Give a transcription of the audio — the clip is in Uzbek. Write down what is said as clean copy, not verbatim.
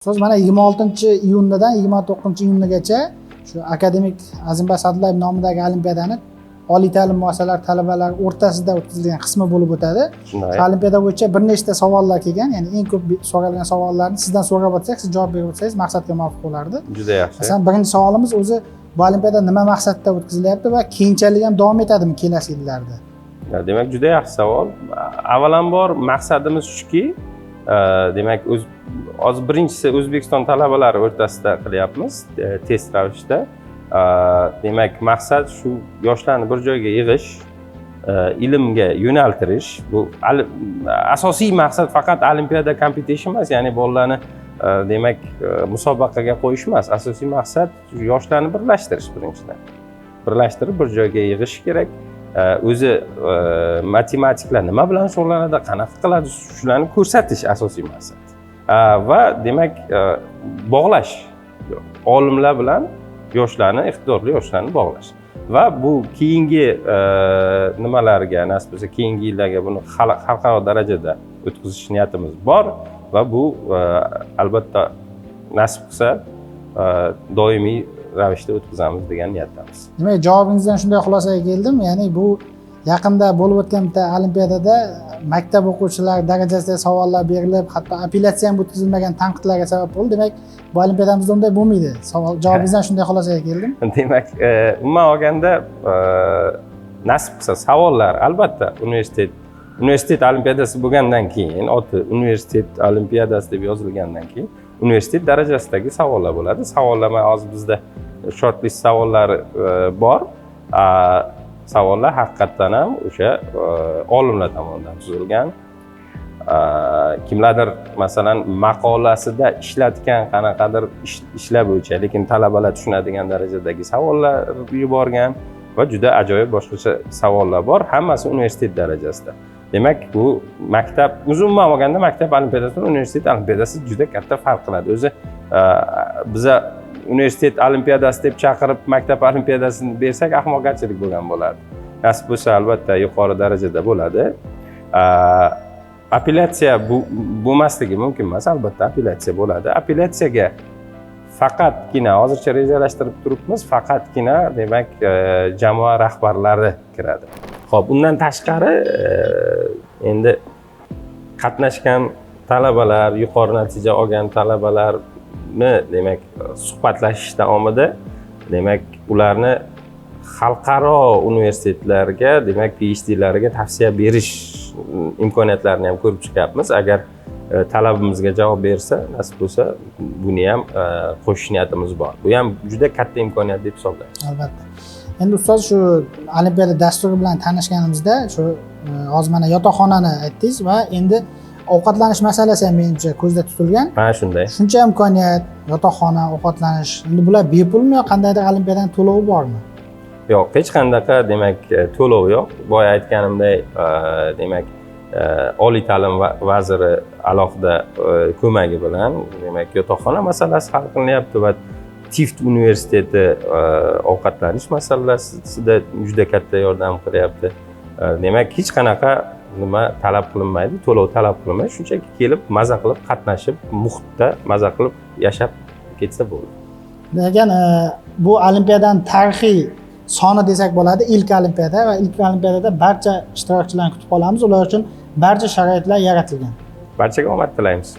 Ustoz, mana 26-iyundan 29-iyungacha shu akademik Azimbay Sa'dullayev nomidagi olimpiadani oliy ta'lim muassasalari talabalari o'rtasida o'tkazilgan qismi bo'lib o'tadi. Shunday. Shu olimpiada bo'yicha bir nechta savollar kelgan, ya'ni eng ko'p so'ralgan savollarni sizdan so'rab o'tsak, siz javob berib o'tsangiz, maqsadga muvofiq bo'lardi. Juda yaxshi. Masalan, birinchi savolimiz o'zi bu olimpiada nima maqsadda o'tkazilyapti va keyinchalik ham davom etadimi kelasi yillarda? Ya, demak, juda yaxshi savol. Avvalambor, maqsadimiz shuki, demak, o'z hozir birinchisi O'zbekiston talabalari o'rtasida qilyapmiz, test ravishda. Demak, maqsad shu yoshlarni bir joyga yig'ish, ilmga yo'naltirish. Bu asosiy maqsad faqat olimpiada competition emas, ya'ni bolalarni demak, musobaqaga qo'yish emas. Asosiy maqsad yoshlarni birlashtirish birinchidan. Birlashtirib, bir joyga yig'ish kerak. O'zi matematiklar nima bilan shug'ullanadi, qanaqa qiladi, shularni ko'rsatish asosiy maqsad. Va demak, bog'lash, olimlar bilan yoshlarni, iqtidorli yoshlarni bog'lash. Va bu keyingi nimalarga, nasib bo'lsa, keyingi yillarga buni xalqaro darajada o'tkazish niyatimiz bor va bu albatta, nasib qilsa, doimiy ravishda o'tkazamiz degan niyatdamiz. Demak, javobingizdan shunday xulosaga keldim, ya'ni bu yaqinda bo'lib o'tgan bitta olimpiadada maktab o'quvchilari darajasida savollar berilib, hatto apellyatsiya ham o'tkazilmagan tanqidlarga sabab bo'ldi. Demak, bu olimpiadamizda unday bo'lmaydi. Savol javobingizdan shunday xulosaga keldim. Demak, umuman olganda, nasib qilsa, savollar albatta universitet olimpiadasi bo'lgandan keyin, oti universitet olimpiadasi deb yozilgandan keyin, universitet darajasidagi savollar bo'ladi. Savollar, mana hozir bizda short list savollari bor. Savollar haqiqatdan ham o'sha olimlar tomonidan tuzilgan. Kimlardir, masalan, maqolasida ishlatgan qanaqadir ishlar bo'yicha, lekin talabalar tushunadigan darajadagi savollar yuborgan va juda ajoyib boshqacha savollar bor, hammasi universitet darajasida. Demak, bu maktab, o'zi umuman olganda, maktab olimpiadasi bilan universitet olimpiadasi juda katta farq qiladi. O'zi biza universitet olimpiadasi deb chaqirib, maktab olimpiadasini bersak, ahmoqgarchilik bo'lgan bo'lardi. Nasib bo'lsa, albatta yuqori darajada bo'ladi. Apellyatsiya bu bo'lmasligi mumkin emas, albatta apellyatsiya bo'ladi. Apellyatsiyaga faqatgina, hozircha rejalashtirib turibmiz, faqatgina, demak, jamoa rahbarlari kiradi. Ho'p, undan tashqari, endi qatnashgan talabalar, yuqori natija olgan talabalarni, demak, suhbatlashish davomida, demak, ularni xalqaro universitetlarga, demak, PhDlariga tavsiya berish imkoniyatlarini ham ko'rib chiqyapmiz. Agar talabimizga javob bersa, nasib bo'lsa, buni ham qo'shish niyatimiz bor. Bu ham juda katta imkoniyat deb hisoblaymiz. Albatta. Endi, ustoz, shu olimpiada dasturi bilan tanishganimizda shu hozir mana yotoqxonani aytdingiz va endi ovqatlanish masalasi ham, menimcha, ko'zda tutilgan. Mana shunday. Shuncha imkoniyat, yotoqxona, ovqatlanish, endi bular bepulmi yo qandaydir olimpiadani to'lovi bormi? Yo'q, hech qanaqa, demak, to'lov yo'q. Boya aytganimdek, demak, oliy ta'lim vaziri alohida ko'magi bilan, demak, yotoqxona masalasi hal qilinyapti va Tift universiteti ovqatlanish masalasida juda katta yordam qilyapti. Demak, hech qanaqa nima talab qilinmaydi, to'lov talab qilinmaydi. Shunchaki kelib, maza qilib qatnashib, muhitda maza qilib yashab ketsa bo'ldi. Lekin bu olimpiadani tarixiy soni desak bo'ladi, ilk olimpiada va ilk olimpiadada barcha ishtirokchilarni kutib qolamiz, ular uchun barcha sharoitlar yaratilgan. Barchaga omad tilaymiz.